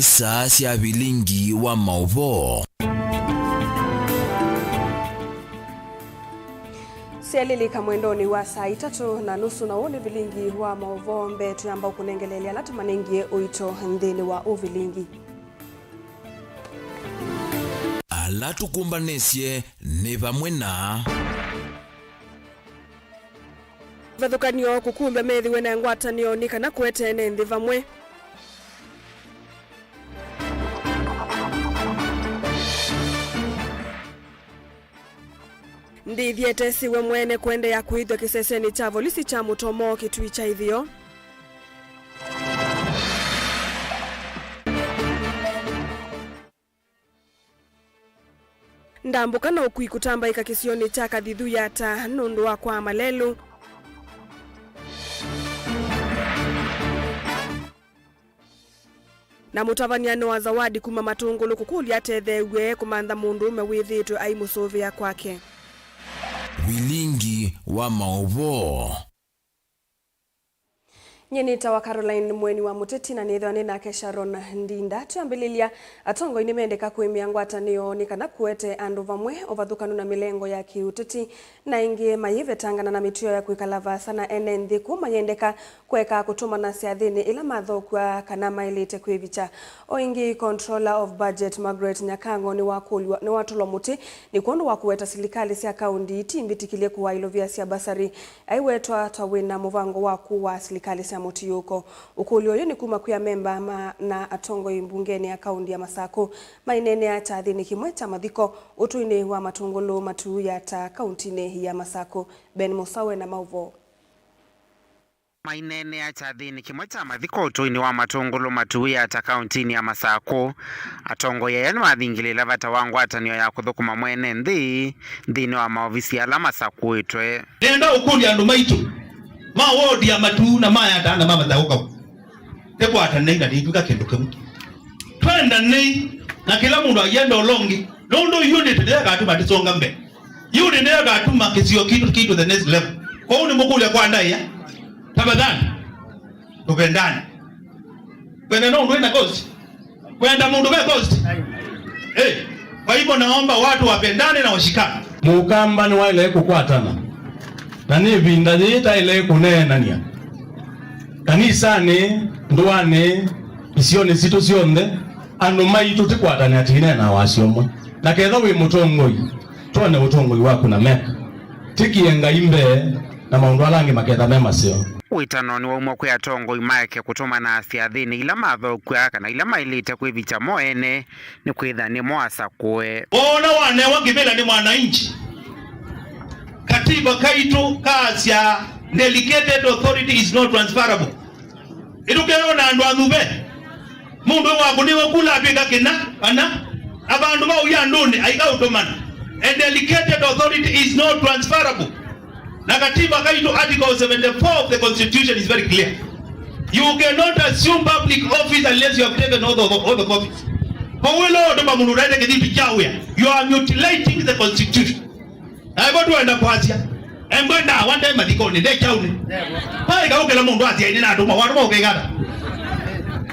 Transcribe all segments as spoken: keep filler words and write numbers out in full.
Saa sya vilingi wa maũvoo. Syalilika mwendonĩ wa saa itatũ na nusu, na ũũ nĩ vilingi wa maũvoo. Mbee tũyamba ũkũnengeleelya ala tũmanengie ũito nthĩnĩ wa ũvilingi. Ala tũkũmbanĩsye nĩ vamwe na. Vathũkan'yo kũkumbya methĩwe na ngwatanĩo nĩ kana kũete ene nthĩ vamwe. Ndĩthya ĩtesiwe mwene kũendeea kũĩthw'a kĩsesenĩ kya volisi kya Mũtomo Kĩtui kya Ĩtheo. Ndambũka na ũkui kũtambaĩka kĩsionĩ kya Kathithu Yatta nũndũ wa kwaa malelũ. Na mũtavany'a Noah Zawadi kuma Matũngũlũ kũkũlya atetheew'e kũmantha mũndũũme wĩthĩĩtwe aimũsũvĩa kwake. Vilingi wa maũvoo. Nyie nĩtawa Caroline Mweni wa Mũteti, na nĩthĩwa nĩ nake Sharon Ndinda. Twĩambĩlĩlya, atongoi nĩmendeka kũĩmĩa ngwatanĩo nĩ kana kũete andũ vamwe ũvathũkanu na mĩlengo ya kĩũteti, na ĩngĩ mayĩvetangana na mĩtuo ya kwĩkala vaasa na ene nthĩ kũu mayendeka kũeka kũtũmana syathĩnĩ ila mathokw'a kana maĩlĩte kwĩvikya. O ĩngĩ, Controller of Budget Margaret Nyakango nĩwakũlw'a, nĩwatũlwa mũtĩ nĩ kwondũ wa kũweta silikalĩ sya kaũnti itimbĩtĩkĩlye kũaa ilovia sya basarĩ. Aiwetwa ta wĩna mũvango wa kũaa silikalĩ sya mũtiũũko. Ũkũlyo ũyũ nĩ kuma kwĩ amemba ma, na atongoi mbungenĩ ya kaũnti ya Masakũ maineenea kyathĩnĩ kĩmwe kya mathiko ũtũinĩ wa Matũngũlũ Matuu Yatta kaũntinĩ ya Masakũ. Ben Mũsawe na maũvoo. Maineenea kyathĩnĩ kĩmwe kya mathiko ũtũinĩ wa Matũngũlũ Matuu Yatta kaũntinĩ ya Masakũ, atongoi aya nĩmathingĩlĩĩla vata wa ngwatanĩo ya kũthũkũma mwene nthĩ nthĩnĩ wa maovisi ala masakũĩtwe. Nĩenda ũkũlya andũ maitũ ma wodi ya Matuu na ma Yatta na ma Masakũ kau. Tũkwatanei na tũitw'ĩka kĩndũ kĩmwe. Twendanei na kĩla mũndũ aienda ũla ũngĩ, nũndũ unity nĩyo ĩkatuma tũsonga mbee. Unity nĩyo ĩkatuma kĩsio kitũ kĩitwe the next level. Kwoou nĩmũkũlya kwa ndaĩa, tafadhali, tũvendane. Kwendana ũndũ wĩna cost. Kwenda mũndũ ve cost. Eh, kwa hivyo naomba watu wapendane na washikane. Mũkamba nĩwaĩle kũkwatana, na nĩ ĩvinda yĩĩ taĩle kũneenany'a. Kanisanĩ, ndũanĩ, isionĩ sitũ syonthe, andũ maitũ tĩkwatane atĩ ineenaa wasyo ũmwe. Na ketha wĩ mũtongoi, twone ũtongoi waku na meka. Tĩkie Ngai mbee, na maũndũ ala angĩ maketha me maseo. Wĩtano nĩwaumwa kwĩ atongoi maeke kũtũmana syathĩnĩ ila mathokw'a kana ila maĩlĩte kwĩvikya mo ene, nĩkwĩtha nĩmo asakũe. Woona wanewa kĩvĩla nĩ mwananchi, katiba kaitũ kaasya delegated authority is not transferable. Ĩtũkethwa na andũ athuve. Mũndũ wakũnĩwe kula atw'ĩka kĩna, kana avandũ vau ya andũnĩ aika ũtũmana. A delegated authority is not transferable. Na katiba kaitũ, article seventy-four of the constitution is very clear. You cannot assume public office unless you have taken oath of, oath of office. Kwa wĩla ũtũma mũndũ ũtaete kĩthiti kya wĩa, you are mutilating the constitution. Na ĩvo twenda kwasya, embwe ndawa nde mathikonĩ, nde kyaunĩ. Paĩka ũkĩla mũndũ asya, "Nĩnatũma, watũma ũkĩkata."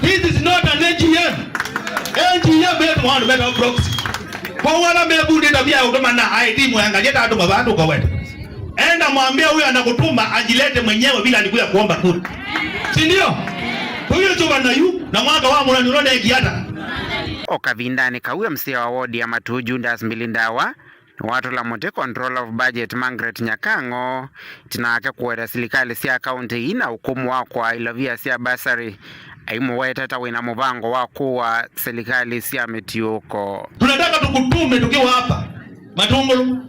This is not an A G M. A G M ĩtũma andũ metawa proxy. Kwoou ala mevundĩte via ũtũma na I D mwangalie tatũma vaa tũkaweta. Enda mwambie huyo anakutuma ajilete mwenyewe bila alikuja kuomba kura. Si ndio? Huyo chuba na yu, na mwaka wa mũnani ũloneki ata. O kavindanĩ kau, M C A wa wodi ya Matuu Judas Mbilindawa nĩwatũla mũtĩ Controller of Budget Margaret Nyakango, ĩtina wake kũweta silikalĩ sya kaũntĩ ii na ũkũmũ wa kũaa ilovia sya bursary, aimũweta ta wĩna mũvango wa kũaa silikalĩ sya mĩtiũũko. Tunataka tukutume tukiwa hapa Matungulu.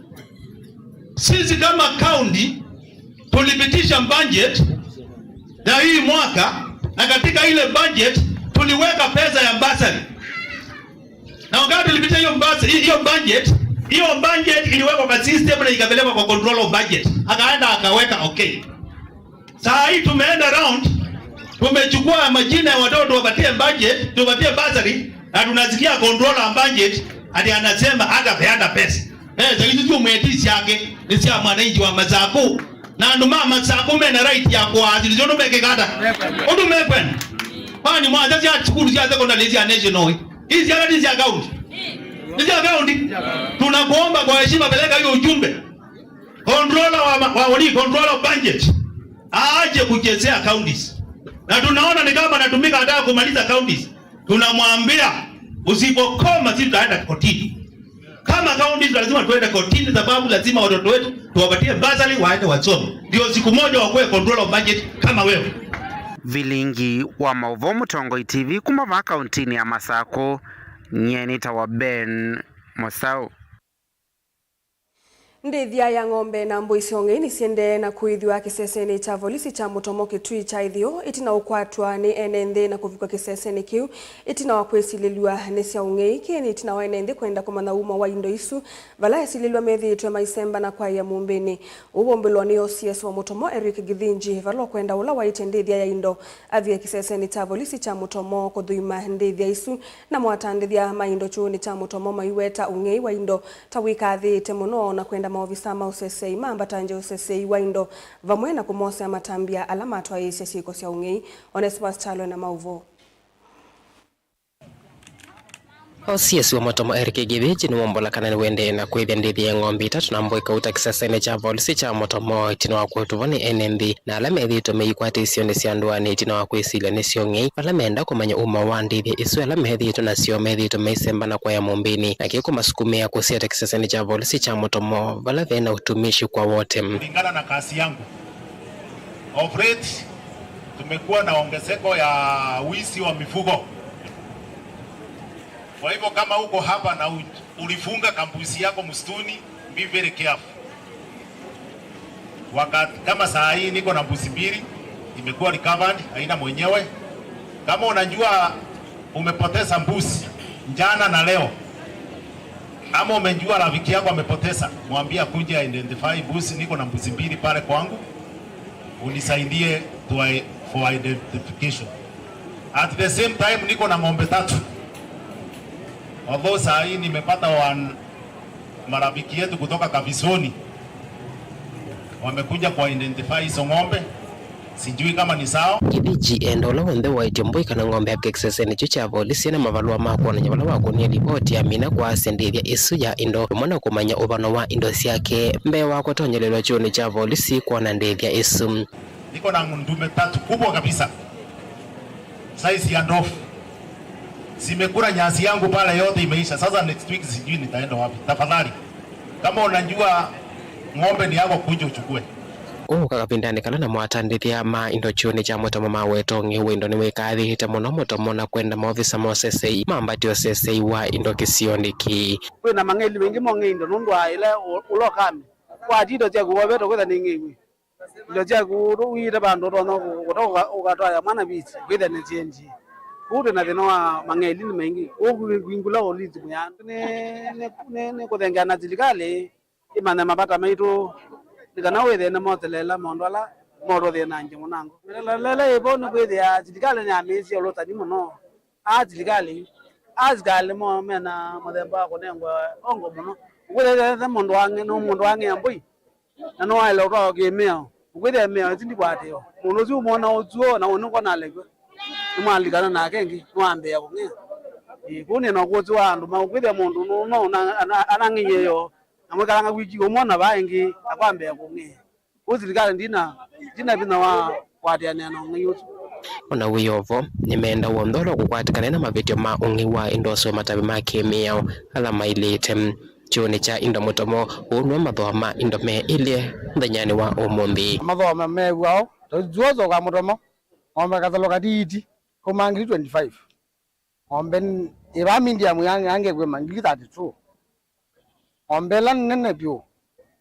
Sisi kama kaunti tulipitisha budget ya hii mwaka, na katika ile budget tuliweka pesa ya bursary. Na wakati tulipitia hiyo bus-, hi-, hiyo budget, hiyo budget iliwekwa kwa system na ikapelekwa kwa control of budget. Akaenda akaweka okay. Saa hii tumeenda round, tumechukua majina ya watoto tuwapatie budget, tuwapatie bursary, na tunasikia controller wa budget ati anasema hata peana pesa. Pesa hizi sio mwetisi yake, ni sia mwananchi wa Masaku. Na andũ ma Masaku mena right ya kũaa syĩndũ syonthe mekĩka ata ũndũ mekwenda. Kwani mwacha sya sukulu sya secondary sya national ĩ? Hizi hata ni sya county? Ni sya county? Tunakuomba kwa heshima, peleka hiyo ujumbe. Controller wa, ma- wa, wa, controller of budget aache kuchezea counties. Na tunaona ni kama anatumika, anataka kumaliza counties. Tunamwambia, usipokoma, sisi tutaenda kotini. Kama counties lazima tuende kotini, sababu lazima watoto wetu tuwapatie bursary waende wasome, ndio siku moja wakuwe control of budget kama wewe. Vilingi wa maũvoo Mũtongoi T V kuma vaa kaũntĩnĩ ya Masakũ, nyie nĩtawa Ben Mũsaũ. Ndĩthya ya ng'ombe na mbũi sya ũng'ei nĩsiendee na kũĩthw'a kĩsesenĩ kya volisi kya Mũtomo Kĩtui kya Ĩtheo, ĩtina ũkwatwa nĩ ene nthĩ na kũvikwa kĩsesenĩ kĩu, ĩtina wa kwĩsilĩlw'a nĩ sya ũng'ei. Kĩĩ nĩ ĩtina wa ene nthĩ kwenda kũmanya umo wa indo isu, vala esilĩlw'a methĩĩtwe maisemba na kwaĩa mũmbĩnĩ. Ũu waumbũlwa nĩ O C S wa Mũtomo, Eric Githinji, vala ũkwenda ũla waĩtye ndĩthya ya indo avike kĩsesenĩ kya volisi kya Mũtomo kũthũima ndĩthya isu, namo atandĩthya ma indo kyũũnĩ kya Mũtomo maiweta ũng'ei wa indo ta wĩkathĩĩte mũno, na kwenda maovisa ma ũseseĩ mambatangye ũseseĩ wa indo vamwe na kũmosea matambya ala matwaĩĩsya syĩko sya ũng'ei. Onesmus Kyalo na maũvoo. O C S wa Mũtomo Eric Githinji nĩwaumbũla kana nĩwendee na kwĩthya ndĩthya ya ng'ombe itatũ na mbũi kauta kĩsesenĩ kya volisi kya Mũtomo ĩtina wa kũtũvwa nĩ ene nthĩ na ala methĩĩtwe meikwata isionĩ sya ndũanĩ ĩtina wa kwĩsilya nĩ sya ũng'ei, vala meenda kũmanya umo wa ndĩthya isu ala methĩĩtwe nasyo methĩĩtwe maisemba na kwaĩa mũmbĩnĩ, na kĩĩ kũmasukumĩa kũsiata kĩsesenĩ kya volisi kya Mũtomo vala ve na ũtumishi kwa wote. Kulingana na kazi yangu, of late tumekuwa na ongezeko ya wizi wa mifugo. Kwa hivyo kama uko hapa na u- ulifunga kambuzi yako msituni, be very careful. Wakati kama saa hii niko na mbuzi mbili, imekuwa recovered, haina mwenyewe. Kama unajua umepoteza mbuzi jana na leo, ama umejua rafiki yako amepoteza, mwambie akuje identify mbuzi. Niko na mbuzi mbili pale kwangu, unisaidie to i- for identification. At the same time, niko na ng'ombe tatu, although saa hii nimepata one marafiki yetu kutoka Kavisoni wamekuja kwa identify hizo ng'ombe, sijui kama ni sawa. Githinji enda ũla w'onthe waĩtye mbũi kana ng'ombe yake kĩsesenĩ kyu kya volisi na mavalũa ma kwonany'a vala wakũnie livoti amina kwaasya ndĩthya ĩsu ya indo vamwe na kũmanya ũvano wa indo syake mbee wa kũtonyelelwa kyũũnĩ kya volisi kwona ndĩthya ĩsu. Niko na ndume tatu kubwa kabisa, size ya ndovu. Zimekula nyasi yangu pale, yote imeisha. Sasa next week sijui nitaenda wapi. Tafadhali, kama unajua ng'ombe ni yako, kuja uchukue. Kũka kavindanĩ kala namo atandĩthya ma indo kyũũnĩ kya Mũtomo maweta ũng'ei wa indo nĩwĩkathĩĩte mũno Mũtomo na kwenda maovisa ma ũseseĩ mambatye ũseseĩ wa indo kĩsionĩ kĩĩ. Kwĩ na mang'eli maingĩ ma ũng'ei indo nũndũ wa ĩla ũ- ũla ũkame. Wathi indo syaku wovetwe kwĩtha nĩ ng'ei wĩ. Indo syaku ũtũ ũiĩte vandũ ũtonya kũ- kũta ũka- ũkatwaya mwana visi, kwĩthĩa nĩ syenji. Kũu twĩ na thĩna wa mang'eli nĩ maingĩ. Ũu kwingũla ũlithi mũyanu. Nĩ, nĩ, nĩ, nĩ kũthengeana silikalĩ ĩmanye mavata maitũ, nĩ kana wĩthĩe nĩmoselela maũndũ ala motũthĩnangya mũnango. Mĩlelela ĩvo nĩ kwĩthĩa silikalĩ nĩyamĩĩsye ũlũsani mũno. Aa silikalĩ, asikalĩ mo mena mũthemba wa kũnengwa ongo mũno. Ũkwĩthĩa mũndũ wang'e, nĩ mũndũ wang'ea mbũi. Na nĩwaĩle ũtwawa kĩmĩao, ũkwĩthĩa ĩmĩao ĩsu ndikwatĩĩwa. Mũndũ ũsu ũmwona ũsuo na ũnĩkwona alekw'a, nĩmwalilikana nake ĩngĩ, nĩwambĩĩa kũng'ea. Ĩĩ, kũu nĩ na ũkũsĩ wa andũ ma ũkwĩthĩa mũndũ nũ- no na- ana- anang'eie yo, na mwĩkalanga wiki ũmwona vaa ĩngĩ, akwambĩĩa kũng'ea. Kũu silikalĩ ndina ndina vinya wa kũatĩanĩa na ũng'ei ũsu. O na wĩ o vo, nĩmeenda w'onthe ũla ũkũkwatĩkana na mavĩtyo ma ũng'ei wa indo ũseo matavĩ ma kĩmĩao ala maĩlĩte. Kyũũnĩ kya indo Mũtomo, ũũ nĩw'o mathooa ma indo me ĩlye mũthenyanĩ wa ũmũnthĩ. Mathooa ma- mew'ao ta zuozo kwa Mũtomo, ng'ombe kathelo katiiti, kuma ngili twenty-five. Ng'ombe n- ĩvaa medium ya- yange kwĩma ngili thirty-two. Ng'ombe ĩla nene vyũ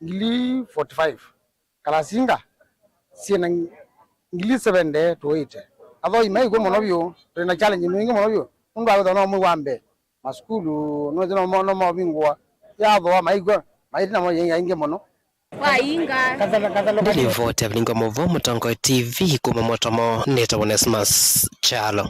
ngili forty-five. Kalasinga syĩ na ng- ngili seventy to eighty. Athoi maikw'o mũno vyũ, twĩ na challenge mbingĩ mũno vyũ nũndũ wa wĩthwa no mwei wa mbee. Masukulu nũndũ no mo- no movingũa. Yathooa maikw'o maiti namo yaingĩ mũno. Nĩ livoti ya Vilingi wa Maũvoo Mũtongoi T V kuma Mũtomo, nĩtawa Onesmus Kyalo.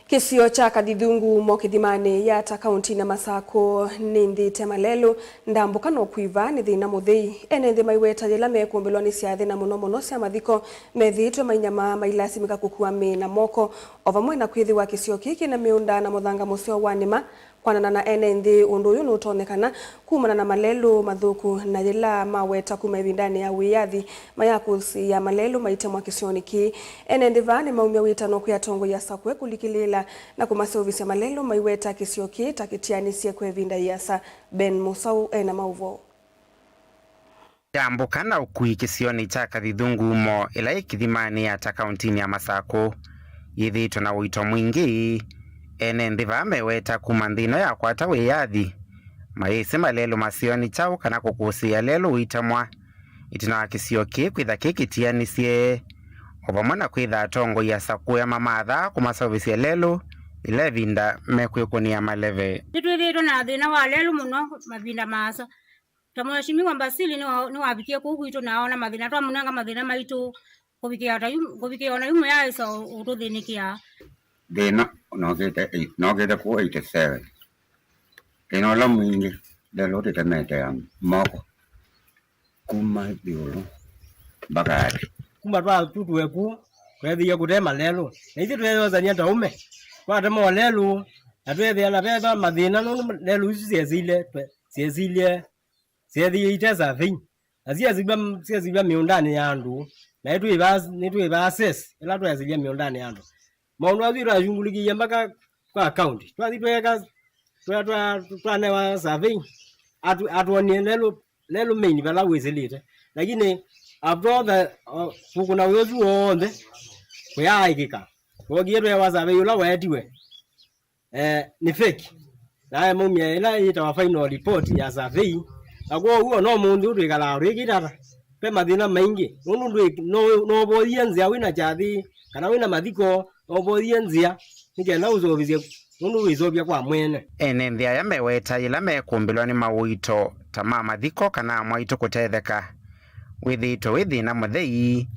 Kĩsio kya Kathithungu mo Kĩthimanĩ Yata kauntinĩ ya Masakũ nĩ nthĩ ĩte malelũ, ndambũka no kwĩva nĩ thĩna mũthei. Ene nthĩ maiweta yĩla mekũmbĩlwa nĩ syathĩ na mũno mũno sya mathiko, methĩĩtwe mainyamaa mailasimĩka kũkua mĩĩ na moko, o vamwe na kwĩthĩwa kĩsio kĩĩ kĩna mĩũnda na mũthanga mũseo wa nĩma. Kwanana na ene nthĩ, ũndũ ũyũ nũtonyekana kumana na malelũ mathũku, na yĩla maweta kuma ĩvindanĩ ya wĩyathi mayakũsĩĩa malelũ maitemwa kĩsionĩ kĩĩ. Ene nthĩ vaa nĩmaumya wĩtano kwĩ atongoi asakũe kũlikĩlĩĩla na kũmaseũvĩsya malelũ maiweta kĩsio kĩĩ ta kĩtianĩsye kwa ĩvinda ĩasa. Ben Mũsaũ ena maũvoo. Yambũka na ũkui kĩsionĩ kya Kathithungu mo ĩla yĩ Kĩthimanĩ Yata kauntinĩ ya Masakũ yĩthĩĩtwe na ũito mwingĩ. Ene nthĩ vaa meweta kuma nthĩ ĩno yakwata wĩyathi mayĩsĩ malelũ maseonĩ kyaũ kana kũkũsĩĩa lelũ ũitemwa, ĩtina wa kĩsio kĩĩ kwĩtha kĩ kĩtianĩsye, o vamwe na kwĩtha atongoi asakũe mamathaa kũmaseũvĩsya lelũ ĩla ĩvinda mekwĩkũnĩa maleve. Nĩtwĩthĩĩtwe na thĩna wa lelũ mũno mavinda maasa. Ta Mheshimiwa Basili nĩwa-, nĩwavikie kũu kwitũ na aona mathĩna, twamũnenga mathĩna maitũ kũvikĩa ta yu, kũvikĩa ona yu mũyaĩsa ũ-, ũtũthĩnĩkĩa. Thĩna nokĩte ei-, nokĩte kũu eighty seven. Thĩna ũla mwingĩ, lelũ ũtĩtemete ya moko kuma ĩũlũ mpaka thĩ. Kuma twatutue kũu, tweethĩie kũte malelũ. Na ithyĩ tweeyosania ta ũme. Twatema o lelũ, na tweethĩa na vethwa mathĩna nũndũ lelũ isu syesĩile, twe-, syesĩile, syeethĩie ite survey. Na syesĩlw'a, syesĩlw'a mĩũndanĩ ya andũ. Na nĩtwĩva, nĩtwĩva assess ĩla tweesĩlya mĩũndanĩ ya andũ. Maũndũ asu twasyungulĩkĩie mpaka kwa county. Twathi tweeka, twa-, twa-, twanewa survey, atu-, atwonie lelũ, lelũ main vala wĩsĩlĩte. Lakini after all the, uh, kũkũna wĩa ũsu w'onthe, kũyaaĩkĩka. Twokie tweewa survey ũla weetiwe, eh, nĩ fake. Na maumya ĩla yĩtawa final report ya survey. Na kwoou ona ũmũnthĩ ũũ twĩkalaa twĩkĩte ata? Ve mathĩna maingĩ. Nũndũ ndwĩ-, no, no ũvoyie nzĩa wĩna kyathĩ, kana wĩna mathiko, no ũvoyie nzĩa, nĩ kenda ũseũvĩsye, nũndũ wĩseũvya kwa mwene. Ene nthĩ aya meweta yĩla mekũmbĩlwa nĩ maũito ta ma mathiko kana mwaitũ kũtetheka, wĩthĩĩtwe wĩ thĩna mũthei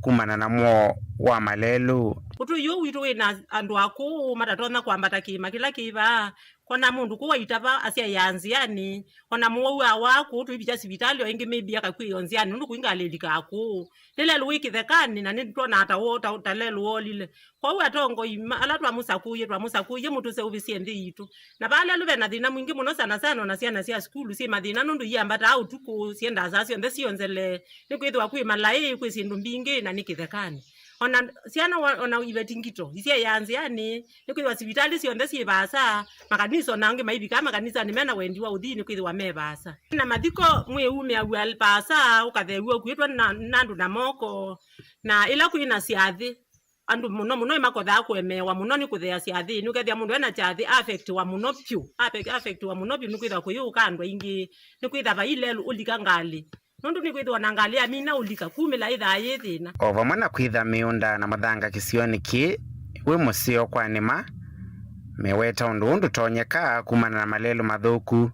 kumana na mwoo wa malelũ. Ũtũi ũũ witũ wĩna andũ akũũ matatonya kwambata kĩĩma kĩla kĩ vaa. Kona mũndũ kũu aitava asyaĩaa nzĩanĩ, ona mũwau awaa kũu tũivikya sivitalĩ, o ĩngĩ maybe akakw'ĩĩa o nzĩanĩ nũndũ kũi ngalĩ ĩlikaa kũu. Nĩ lelũ wĩ kĩthekanĩ, na nĩtwonaa ta wo-, ta, ta lelũ wolile. Kwoou atongoi ma-, ala twamũsakũie, twamũsakũie mũtũseũvĩsye nthĩ yitũ. Na vaa lelũ ve na thĩna mwingĩ mũno, sana sana ona syana sya sukulu syĩ mathĩna nũndũ iambataa ũtukũ, syendaa saa syonthe syonzele, nĩkwĩthĩwa kwĩ malaĩ, kwĩ syĩndũ mbingĩ, na nĩ kĩthekanĩ. Ona syana wa-, ona iveti ngito, isyaĩaa nzĩanĩ, nĩkwĩthĩwa sivitalĩ syonthe syĩ vaasa, makanisa ona angĩ maivikaa makanisanĩ mena wendi wa ũthii, nĩkwĩthĩwa me vaasa. Na mathiko mwĩumĩaw'a vaasa, ũkatheew'a ũkuĩtwe na, na andũ na moko, na ĩla kwĩ na syathĩ, andũ mũno mũno nĩmakothaa kũemeewa mũno nĩ kũthea syathĩ. Nĩũkethĩa mũndũ ena kyathĩ affectiwa mũno vyũ, afe-, affectiwa mũno vyũ, nĩkwĩthĩwa kũyĩũka andũ aingĩ, nĩkwĩthĩwa vai lelũ ũlika ngalĩ, nũndũ nĩkwĩthĩwa na ngalĩ yamina ũlika, kumĩla ĩthaa yĩ thĩna. O vamwe na kwĩtha mĩũnda na mũthanga kĩsionĩ kĩĩ wĩ mũseo kwa nĩma, meweta ũndũ ũũ ndũtonyeka kumana na malelũ mathũku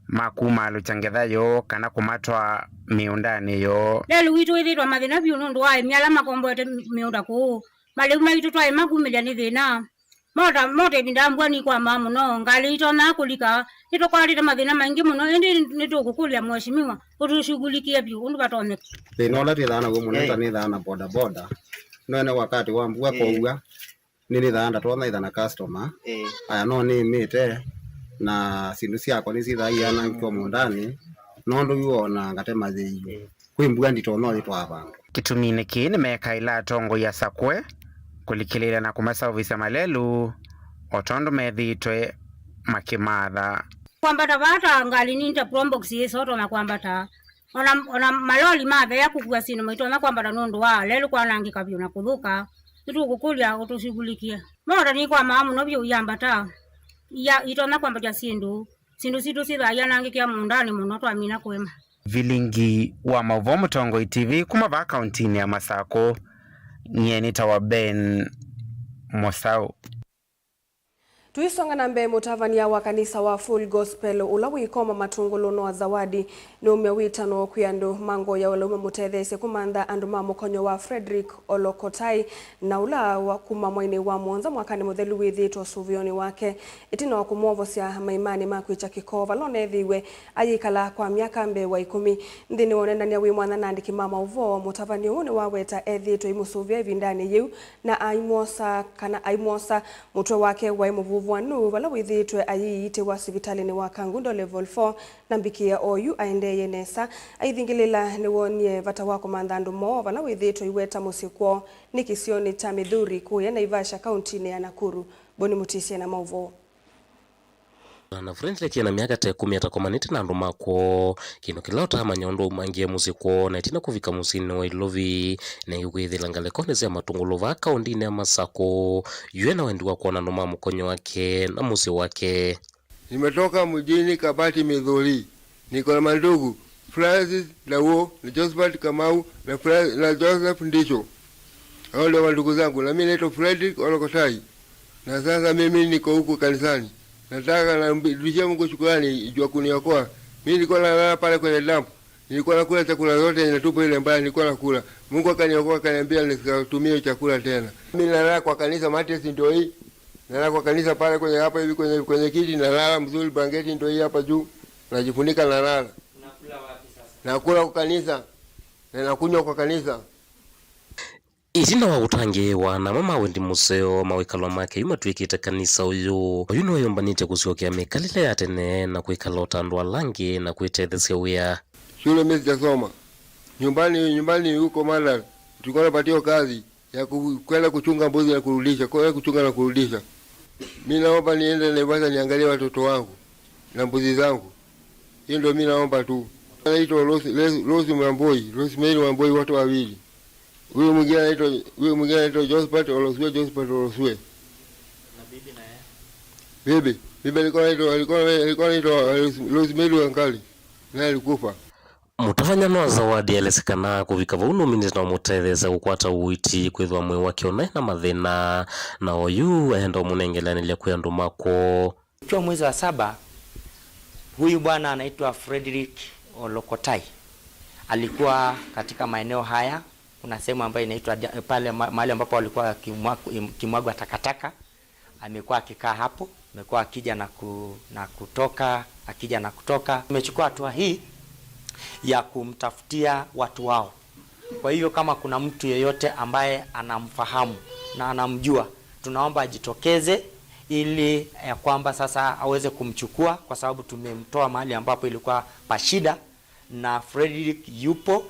ma kumaalũkya ngetha yoo kana kũmatwaa mĩũndanĩ yoo. Lelũ witũ wĩthĩĩtwe mathĩna vyũ nũndũ wa aĩmi ala makomboete mĩũnda kũu. Malĩu maitũ twaema kumĩlya nĩ thĩna. Mota, mota ĩvinda ya mbua nikwamaa mũno, ngalĩ itonyaa kũlika. Nĩtũkwatĩte mathĩna maingĩ mũno, ĩndĩ nĩtũkũkũlya Mheshimiwa ũtũshughulikie vyũ ũndũ vatonyeka. Thĩna ũla twĩthaa naw'o mũno, eh, ta nĩthaa na boda boda. No ene wakati wa mbua, eh, kwaua, nĩnĩthaa ndatonya ĩtha na customer. Eh. Aya no nĩĩmĩte, na syĩndũ syakwa nĩsyĩthaa ianangĩkwa mũũndanĩ, nũndũ yu ona ngatema yĩiũ. Eh. Kwĩ mbua ndito no yĩtwaa vandũ. Kĩtuminĩ kĩĩ nĩmekaĩla atongoi asakũe kũlikĩlĩĩla na kũmaseũvĩsya malelũ, o tondũ methĩĩtwe makĩmatha. Kwambata vaa ta ngalĩ nini ta Probox yĩsotonya kwambata. Ona, ona maloli matheea kũkua syĩndũ maitonya kwambata nũndũ wa lelũ kwanangĩka vyũ na kũthũka. Nĩtũkũkũlya ũtũshughulikie. Mota nikwamaa mũno vyũ iambata. Ia, itonya kwambatya syĩndũ. Syĩndũ sitũ syĩthaa ianangĩkĩa mũũndanĩ mũno twamina kũema. Vilingi wa maũvoo Mũtongoi T V kuma vaa kauntinĩ ya Masakũ, nyie nĩtawa Ben Mũsaũ. Tũisonga na mbee, mũtavany'a wa kanisa wa Full Gospel, ũla wĩ Ikoma Matungulu, Noah Zawadi, nĩwaumya wĩtano kwĩ andũ ma ngoo ya ũlaume mũtetheesye kũmantha andũ ma mũkonyo wa Frederick Olokotai, na ũla wa kuma mweinĩ wa mũonza mwakanĩ mũthelu wĩthĩĩtwe ũsũvĩonĩ wake, ĩtina wa kũmwovosya maimanĩ ma kwĩkya kĩko vala ũneethĩiwe ayĩkala kwa myaka mbee wa ĩkũmi. Nthĩnĩ wa ũneenany'a wĩ mwanya na andĩki ma maũvoo, mũtavany'a ũũ nĩwaweta ethĩĩtwe aimũsũvĩa ĩvindanĩ yĩu na aimwosa, kana aimwosa mũtwe wake waĩ mũvuvũanu vala wĩthĩĩtwe ayĩiitĩwa sivitalĩnĩ wa Kangundo Level four, na mbikĩa oyu aendeeye nesa. Aithingĩlĩla nĩwoonie vata wa kũmantha andũ moo vala wĩthĩĩtwe aiweta mũsyĩ kwoo nĩ kĩsionĩ kya Mĩthuri kũya Naivasha, kauntinĩ ya Nakuru. Boni Mũtĩsye na maũvoo. Na Frederick ena myaka ta ĩkũmi atakomanĩte na andũ ma kwoo, kĩndũ kĩla ũtaamanya ũndũ aumangie mũsyĩ kwoo, na ĩtina kũvika mũsyĩnĩ wa Ilovi, na ĩngĩ kwĩthĩla ngalĩkonĩ sya Matungulu vaa kaũndĩnĩ ya Masakũ, yu ena wendi wa kwona andũ ma mũkonyo wake na mũsyĩ wake. Nimetoka mjini Kabati, Mithori. Niko na mandugu, Francis Ndauo na Josephat Kamau na Fra-, na Joseph Ndisho. Hao ndio mandugu zangu. Na mimi naitwa Frederick Olokotai. Na sasa mimi niko huku kanisani. Nataka narudishie Mungu shukrani juu ya kuniokoa. Mimi nilikuwa nalala pale kwenye dump. Nilikuwa nakula chakula zote zinatupwa ile mbaya nilikuwa nakula. Mungu akaniokoa, akaniambia nisitumie chakula tena. Mimi nalala kwa kanisa, mattress ndio hii. Nalala kwa kanisa pale kwenye, hapa hivi kwenye, kwenye kiti nalala mzuri, blanketi ndio hii hapa juu. Najifunika nalala. Unakula wapi sasa? Nakula kwa kanisa. Na nakunywa kwa kanisa. Ĩtina wa ũtangĩĩwa na amwe ma wendi mũseo, mawĩkalo make yu matw'ĩkĩte kanisa ũyũ. Oyu nĩweyũmbanĩtye kũsyokea mĩkalĩle ya tene na kwĩkala o ta andũ ala angĩ na kwĩtetheesya wĩa. Shule mimi sijasoma. Nyumbani, nyumbani huko Mandal, tulikuwa tunapatiwa kazi ya ku-, kwenda kuchunga mbuzi na kurudisha, kwenda kuchunga na kurudisha. Mimi naomba niende Naivasha niangalie watoto wangu na mbuzi zangu. Hiyo ndio mimi naomba tu. Anaitwa Rose, Rose, Rose Wamboi, Rosemary Wamboi, watu wawili. Huyo mwingine anaitwa, huyo mwingine anaitwa Josephat Olosue, Josephat Olosue. Na bibi naye? Bibi, bibi alikuwa anaitwa, alikuwa, alikuwa anaitwa Rose-, Rosemary Wangari. Naye alikufa. Mũtavany'a Noah Zawadi aelesya kana kũvika vau nũminĩte na ũmũtetheesya kũkwata ũiiti, kwĩthĩwa mwĩĩ wake ũnaĩ na mathĩna, na oyu aenda ũmũnengeleanĩlya kwĩ andũ ma kwoo. Ikiwa mwezi wa saba, huyu bwana anaitwa Frederick Olokotai. Alikuwa katika maeneo haya, kuna sehemu ambayo inaitwa Dia-, pale ma-, mahali ambapo walikuwa kimwa-, kimwagwa takataka. Amekuwa akikaa hapo, amekuwa akija na ku-, na kutoka, akija na kutoka. Tumechukua hatua hii ya kumtafutia watu wao. Kwa hivyo kama kuna mtu yeyote ambaye anamfahamu na anamjua, tunaomba ajitokeze ili ya kwamba sasa aweze kumchukua, kwa sababu tumemtoa mahali ambapo ilikuwa pa shida, na Frederick yupo,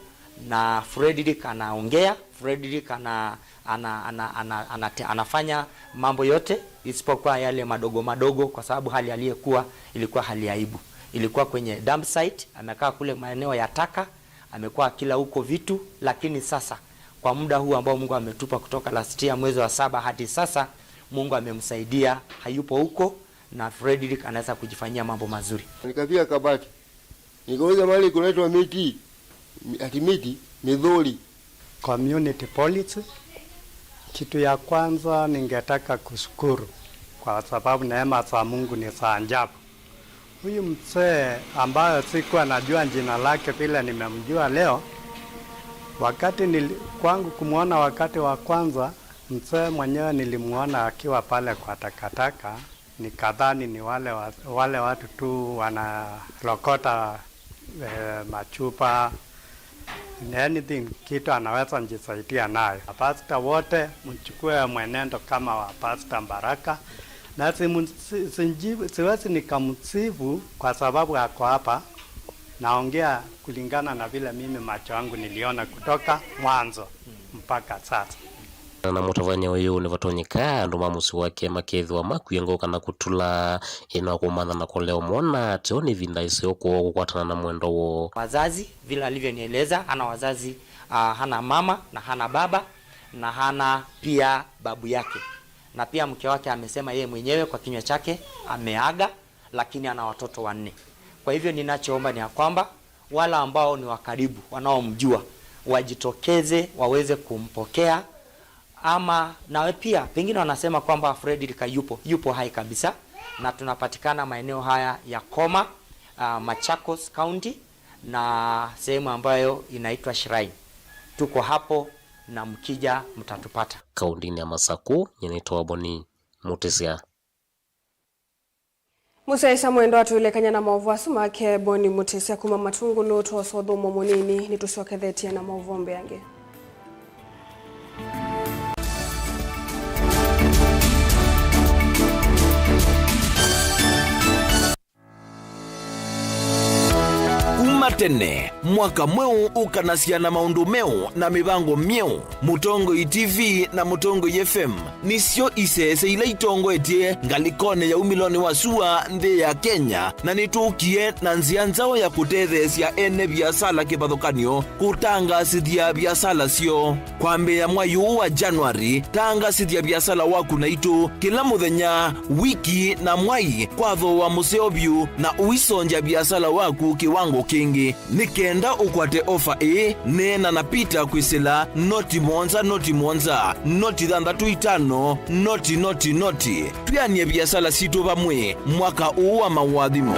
na Frederick anaongea, Frederick ana-, ana-, ana-, ana-, anate-, anafanya mambo yote isipokuwa yale madogo madogo, kwa sababu hali aliyekuwa ilikuwa hali ya aibu. Ilikuwa kwenye dump site, amekaa kule maeneo ya taka, amekuwa akila huko vitu, lakini sasa kwa muda huu ambao Mungu ametupa kutoka last year mwezi wa saba hadi sasa, Mungu amemsaidia, hayupo huko, na Frederick anaweza kujifanyia mambo mazuri. Nikafika Kabati. Nikauliza mahali kunaitwa Miti, mi-, ati Miti, Mithori. Community policy. Kitu ya kwanza ningetaka kushukuru kwa sababu neema za Mungu ni za ajabu. Huyu mzee ambaye sikuwa najua jina lake vile nimemjua leo, wakati nili-, kwangu kumwona wakati wa kwanza, mzee mwenyewe nilimwona akiwa pale kwa takataka, nikadhani ni wale wa-, wale watu tu wanarokota, eh, machupa, anything, kitu anaweza jisaidia nayo. Pasta wote, mchukue mwenendo kama wa Pasta Baraka. Na simu-, si-, sinji-, siwezi nikamsifu kwa sababu ako hapa. Naongea kulingana na vile mimi macho yangu niliona kutoka mwanzo mpaka sasa. Na mũtavany'a ũyũ nĩvatonyeka andũ ma mũsyĩ wake makethĩwa makuie ngoo kana kũtũla, ĩna kũmantha na kũlea ũmwona ateo nĩ ĩvinda ĩseo kwoo kũkwatana na mwendwa woo. Wazazi, vile alivyonieleza, hana wazazi, ah, hana mama na hana baba, na hana pia babu yake. Na pia mke wake amesema yeye mwenyewe kwa kinywa chake ameaga, lakini ana watoto wanne. Kwa hivyo ninachoomba ni ya kwamba wala ambao ni wa karibu wanaomjua wajitokeze waweze kumpokea, Ama nawe pia, pengine wanasema kwamba Fredrick yupo, yupo hai kabisa, na tunapatikana maeneo haya ya Koma, ah, Machakos County, na sehemu ambayo inaitwa Shrine. Tuko hapo na mkija mtatupata. Kaũntĩnĩ ya Masakũ, nyie nĩtawa Boni Mũtĩsya. Mũsyaĩĩsya mwendwa atũĩlekany'a na maũvoo asu make Boni Mũtĩsya kuma Matungulu, twosa ũthũmũo mũnini, nĩtũsyokethetye na maũvoo mbeange. Kuma tene, mwaka mweũ ũkanasya na maũndũ meũ na mĩvango myeũ. Mũtongoi T V na Mũtongoi F M nĩsyo isese ila itongoetye ngalĩkonĩ ya umĩlonĩ wa sua nthĩ ya Kenya, na nĩtũkie na nzĩa nzaũ ya kũtetheesya ene viasala kĩvathũkany'o kũtangaasĩthya viasala syoo. Kwambĩĩa mwai ũũ wa January, tangaasĩthya viasala waku naitũ kĩla mũthenya, wiki, na mwai kwa thooa mũseo vyũ, na ũisongya viasala waku kĩwango kĩngĩ. Nĩ kenda ũkwate ofa ĩĩ, neena na Peter kwĩsĩla noti mũonza, noti mũonza, noti thanthatũ itano, noti, noti, noti. Twĩanĩe viasala sitũ vamwe mwaka ũũ wa maũathimo.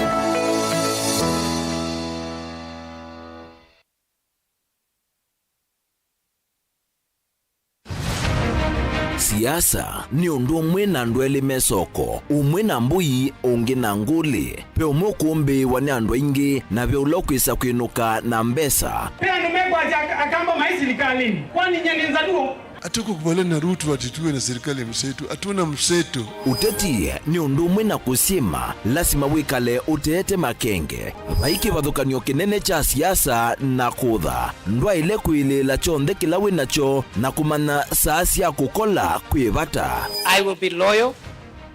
Siasa nĩ ũndũ ũmwe na andũ elĩ me soko, ũmwe na mbũi, ũngĩ na ngũlĩ. Ve ũmwe ũkũmbĩĩwa nĩ andũ aingĩ, na ve ũla ũkwĩsa kwĩnũka na mbesa. Ve andũ mekwasya ak-, Akamba maĩ silikalĩnĩ, kwani nyie nĩ Nzaluo? Hatukubaliana na Ruto ati tuwe na serikali ya mseto. Hatuna mseto. Ũteti nĩ ũndũ ũmwe na kũsyĩma, lasima wĩkale ũteete makenge. Vai kĩvathũkany'o kĩnene kya siasa na kũtha. Ndwaĩle kwĩlĩĩla kyonthe kĩla wĩ nakyo na kũmanya saa sya kũkola kwĩ vata. I will be loyal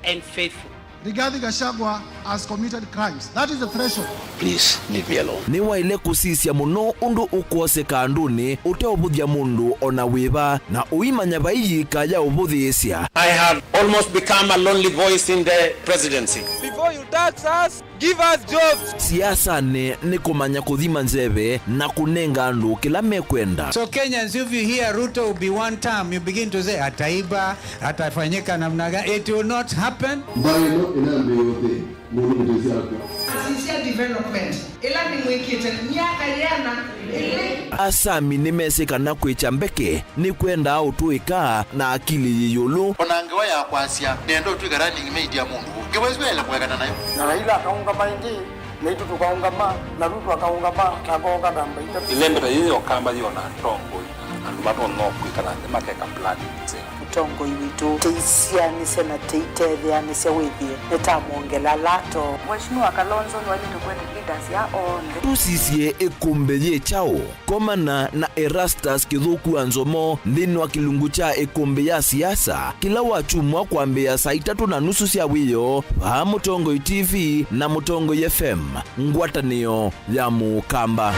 and faithful. Rigathi Gachagua has committed crimes. That is the threshold. Please leave me alone. Nĩwaĩle kũsisya mũno ũndũ ũkwoseka andũnĩ ũteũvũthya mũndũ o na wĩva, na ũimanya vai yĩka ya ũvũthĩĩsya. I have almost become a lonely voice in the presidency. Before you tax us, give us jobs. Siasanĩ nĩ kũmanya kũthima nzeve na kũnenga andũ kĩla mekwenda. So Kenyans, if you hear Ruto will be one term, you begin to say, "Ataiba, atafanyika namna gani?" It will not happen. Mbaĩ ĩno ĩnambĩĩa ũthei, mũndũ mũtĩsya akw'a. Asisya development ĩla nĩmwĩkĩte myaka yĩana ĩlĩ. Asami nĩmesĩ kana kwĩkya mbeke nĩkwendaa ũtũĩka na akili yĩ ĩũlũ. O na ngewa ya kwasya, "Nĩenda ũtw'ĩka running mate ya mũndũ ũũ," ngewa ĩsu yaĩle kũekana nayo. Na Raila akaũngama ĩngĩ, naitũ tũkaũngama, na Ruto akaũngama, na akooka namba itatũ. Ĩlembe ta yĩĩ ya Ũkamba yĩona atongoi, andũ matonya kwĩkala nthĩ makeka plan nzeo. Mũtongoi witũ, tĩisyaanĩsya na tĩitetheanĩsya wĩthĩe nĩtamwongela lato. Mheshimiwa Kalonzo nĩwaĩlĩte kwenda leaders ya onthe. Tũsisye ĩkũmbĩ yĩ kyaũ? Komana na Erastus Kĩthũku wa Nzomo nthĩnĩ wa kĩlungu kya ĩkũmbĩ ya siasa kĩla wakyumwa kwambĩĩa saa itatũ na nusu sya wĩoo vaa Mũtongoi T V na Mũtongoi F M, ngwatanĩo ya Mũkamba.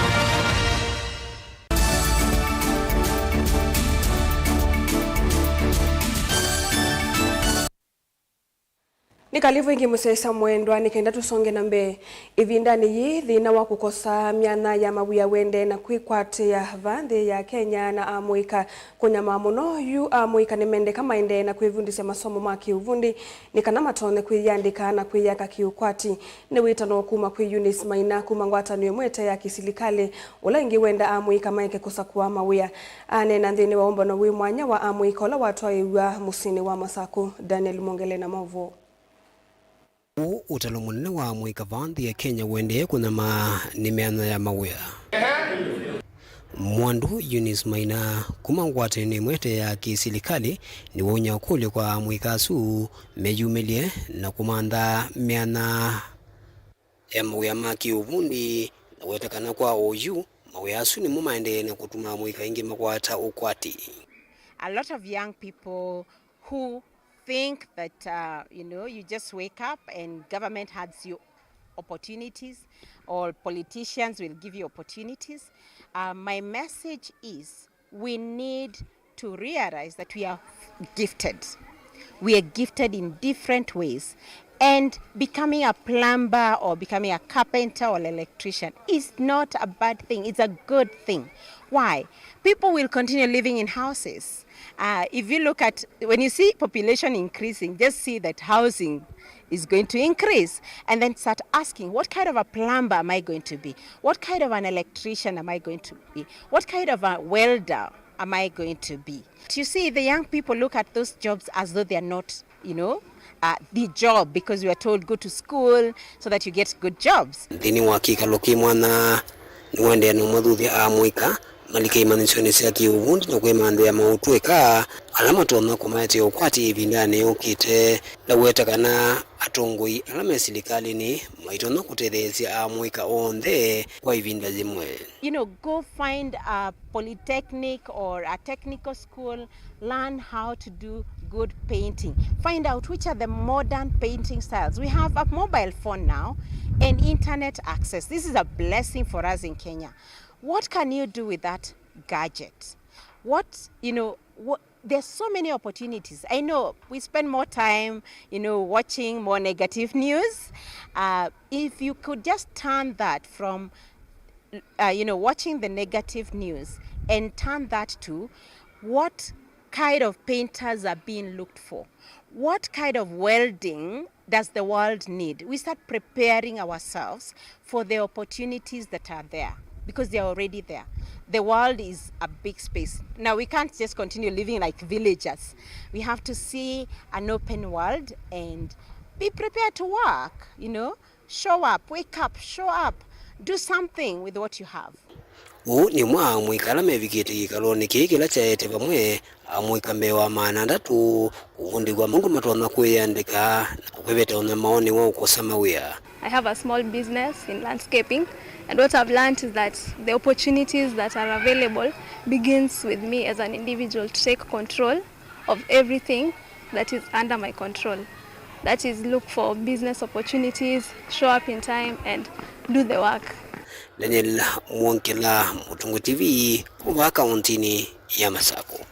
Nĩ kalivu ĩngĩ mũsyaĩĩsya mwendwa, nĩ kenda tũsonge na mbee. Ĩvindanĩ yĩĩ, thĩna wa kũkosa myanya ya mawĩa wendee na kwĩkwatĩa va nthĩ ya Kenya, na amũika kũnyamaa mũno. Yu amũika nĩmendeka maendee na kwĩvundĩsya masomo ma kĩũvundi nĩ kana matonye kwĩyĩandĩka na kwĩyaka kĩũkwati. Nĩ wĩtano kuma kwĩ Eunice Maina kuma ngwatanĩo ĩmwe ĩte ya kĩsilikalĩ, ũla ĩngĩ wenda amũika maeke kũsakũa mawĩa. Aneena nthĩnĩ wa ũmbano wĩ mwanya wa amũika ũla watwaĩĩw'a mũsyĩnĩ wa Masakũ. Daniel Mwongele na maũvoo. Ũũ ũtalo mũnene wa amũika va nthĩ ya Kenya ũendee kũnyamaa nĩ mĩanya ya mawĩa. Mwandu Eunice Maina kuma ngwatanĩo ĩmwe ĩte ya kĩsilikalĩ nĩwaumya ũkũlyo kwa amũika asu meyumĩlye na kũmantha mĩanya ya mawĩa ma kĩũvundi, na weta kana kwa oyu, mawĩa asu nĩmo maendee na kũtuma amũika aingĩ makwata ũkwati. A lot of young people who think that, uh, you know, you just wake up and government hands you opportunities, or politicians will give you opportunities. Uh, my message is, we need to realize that we are gifted. We are gifted in different ways. And becoming a plumber or becoming a carpenter or electrician is not a bad thing. It's a good thing. Why? People will continue living in houses. Uh, if you look at, when you see population increasing, just see that housing is going to increase, and then start asking, "What kind of a plumber am I going to be? What kind of an electrician am I going to be? What kind of a welder am I going to be?" You see, the young people look at those jobs as though they are not, you know, uh, the job, because we are told, "Go to school so that you get good jobs." Nthĩnĩ wa kĩkalo kĩ mwanya, nĩwaendeea na ũmathuthya amũika malike imanyĩsyonĩ sya kĩũvundi na kwĩmanthĩa maũtũĩka ala matonya kũmaetee ũkwati ĩvindanĩ yũkĩte, na weta kana atongoi ala me silikalĩnĩ maitonya kũtetheesya amũika onthe kwa ĩvinda yĩmwe. You know, go find a polytechnic or a technical school, learn how to do good painting. Find out which are the modern painting styles. We have a mobile phone now and internet access. This is a blessing for us in Kenya. What can you do with that gadget? What, you know, what, there's so many opportunities. I know we spend more time, you know, watching more negative news. Uh, if you could just turn that from, uh, you know, watching the negative news and turn that to what kind of painters are being looked for, what kind of welding does the world need? We start preparing ourselves for the opportunities that are there, because they are already there. The world is a big space. Now, we can't just continue living like villagers. We have to see an open world and be prepared to work, you know. Show up, wake up, show up. Do something with what you have. Ũũ nĩ ũmwe wa amũika ala mevikĩte kĩkalonĩ kĩĩ kĩla kyaete vamwe amũika mbee wa maana atatũ kũvundĩw'a maũndũ matonya kwĩyandĩka na kwĩveta ũnyamaonĩ wa ũkosa mawĩa. I have a small business in landscaping, and what I've learned is that the opportunities that are available begins with me as an individual to take control of everything that is under my control. That is, look for business opportunities, show up in time, and do the work. Daniel Mwongela, Mũtũngũ T V, kuma kaũntĩnĩ ya Masakũ.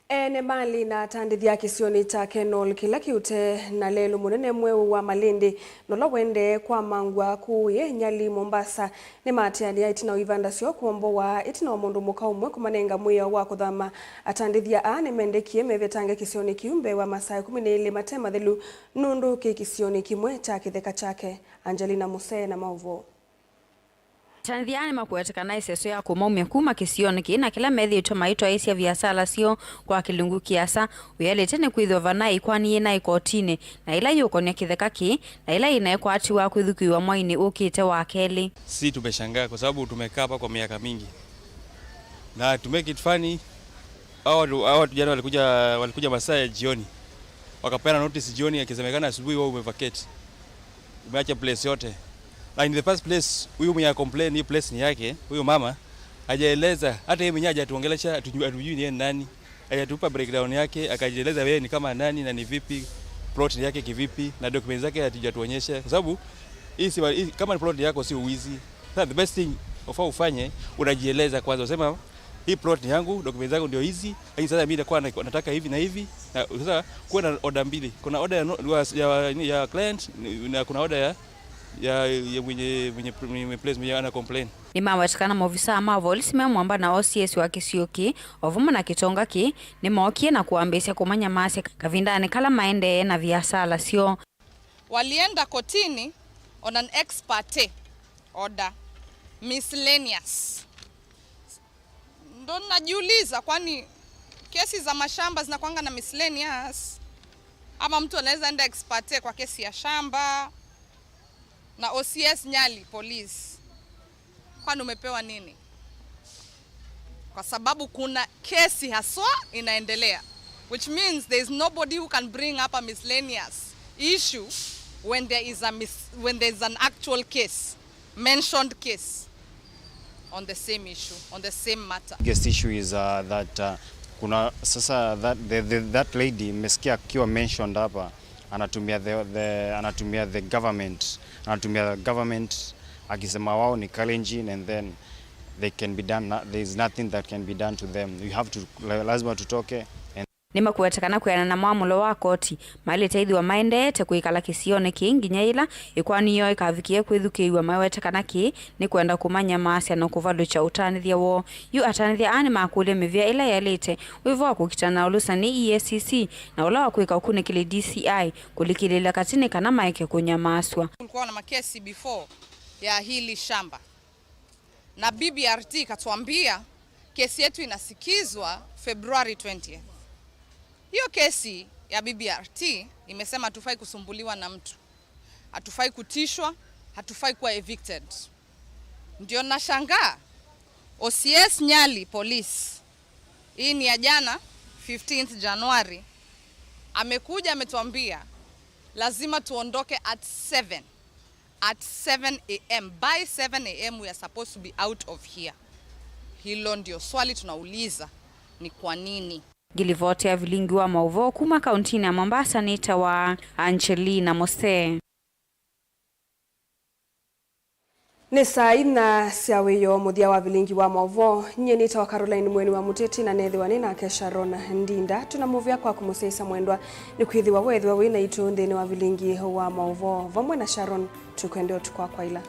Ene mali na atandĩthya kĩsionĩ kya Kenol kĩla kĩũte na lelũ mũnene mweũ wa Malindi, na ũla ũendee kwamangw'a kũũ Nyali, Mombasa, nĩmaatĩanĩa ĩtina wa ivanda syoo kũombowa ĩtina wa mũndũ mũka ũmwe kũmanenga mwĩao wa kũthama. Atandĩthya aa nĩmendekie mevetange kĩsionĩ kĩu mbee wa masaa ĩkũmi na elĩ mate mathelu, nũndũ kĩ kĩsionĩ kĩmwe kya kĩtheka kyake. Angelina Musee na maũvoo. Atandĩthya aa nĩmakũweta kana ĩseso ya kũmaumya kuma kĩsionĩ kĩĩ na kĩla methĩĩtwe maitwaĩĩsya viasala syoo kwa kĩlungu kĩasa, wĩalĩte nĩ kwĩthĩwa vana ĩkwani yĩnaĩ kotinĩ, na ĩla yĩũkonya kĩtheka kĩĩ, na ĩla yĩnaĩ kwatiwa kwĩthukĩĩwa mwainĩ ũkĩte wa kelĩ. Si tumeshangaa kwa sababu tumekaa hapa kwa miaka mingi. Na to make it funny, hao watu, hao watu jana walikuja, walikuja masaa ya jioni. Wakapeana notice jioni, akisemekana asubuhi wao umevacate. Umeacha place yote. Na in the first place, huyu mwenye complain hii place ni yake, huyu mama, hajaeleza, hata yeye mwenyewe hajatuongelesha, hatujui, hatujui ni yeye ni nani. Hajatupa breakdown yake, akajieleza yeye ni kama nani na ni vipi, plot yake kivipi, na documents zake hatujatuonyesha. Kwa sababu, hii si, hii, kama ni plot yako si uwizi. Sasa the best thing of all ufanye, unajieleza kwanza, usema, "Hii plot ni yangu, documents zangu ndio hizi, lakini sasa mimi nilikuwa na-, nataka hivi na hivi." Na sasa kuwe na order mbili. Kuna order ya no-, ya, ya, ya client, na kuna order ya, ya, ya mwenye, mwenye, mwenye place, mwenye ana complain. Nĩmaweta kana maovisaa ma volisi me mwamba na O C S wa kĩsio kĩĩ, o vamwe na kĩtonga kĩĩ, nĩmookie na kũambĩĩsya kũmanyamasya kavindanĩ kala maendee na viasala syoo. Walienda kotini on an ex parte order, miscellaneous. Ndo najiuliza, kwani kesi za mashamba zinakuanga na miscellaneous? Ama mtu anaweza enda ex parte kwa kesi ya shamba? Na O C S Nyali, police, kwani umepewa nini? Kwa sababu kuna kesi haswa inaendelea, which means there is nobody who can bring up a miscellaneous issue when there is a mis-, when there is an actual case, mentioned case on the same issue, on the same matter. Biggest issue is, uh, that, uh, kuna sasa that, the, the, that lady mmesikia akiwa mentioned hapa, anatumia the, the, anatumia the government, anatumia government akisema wao ni Kalenjin, and then they can be done, no-, there is nothing that can be done to them. You have to, la-, lazima tutoke and Nĩmakwete kana kwĩanana na mwamũlo wa koti, maĩlĩte ĩthĩwa maendeete kwĩkala kĩsionĩ kĩĩ nginya yĩla ĩkoani yoo ĩkavikĩe kwĩthukĩĩw'a. Mawete kana kĩĩ nĩ kwenda kũmanyamaasya na kũvalũkya ũtanĩthya woo. Yu atanĩthya aa nĩmakũlya mĩvĩa ĩla yaĩlĩte, wĩva wa kũkitana na ũlũsani E A C C, na ũla wa kwĩka ũkunĩkĩli D C I, kũlikĩlĩĩla katĩ nĩ kana maeke kũnyamaasw'a. Kulikuwa na makesi before ya hili shamba, na B B R T ikatuambia kesi yetu inasikizwa February twentieth. Hiyo kesi ya B B R T imesema hatufai kusumbuliwa na mtu, hatufai kutishwa, hatufai kuwa evicted. Ndio nashangaa, O C S Nyali Police, hii ni ya jana, fifteenth January, amekuja ametuambia lazima tuondoke at seven. At seven a m, by seven a m we are supposed to be out of here. Hilo ndio swali tunauliza, ni kwa nini? Ngilivoti ya vilingi wa maũvoo kuma kauntinĩ ya Mombasa nĩtawa Angelina Mose. Nĩ saa inya sya wĩoo. Mũthya wa vilingi wa maũvoo, nyie nĩtawa Caroline Mweni wa Mũteti, na nethĩwa nĩ nake Sharon Ndinda. Twĩna mũvea kwa kũmũsyaĩĩsya mwendwa nĩ kwĩthĩwa weethĩwa wĩ naitũ nthĩnĩ wa vilingi wa maũvoo. Vamwe na Sharon, tũkwendea ũtukũ wa kwaĩla.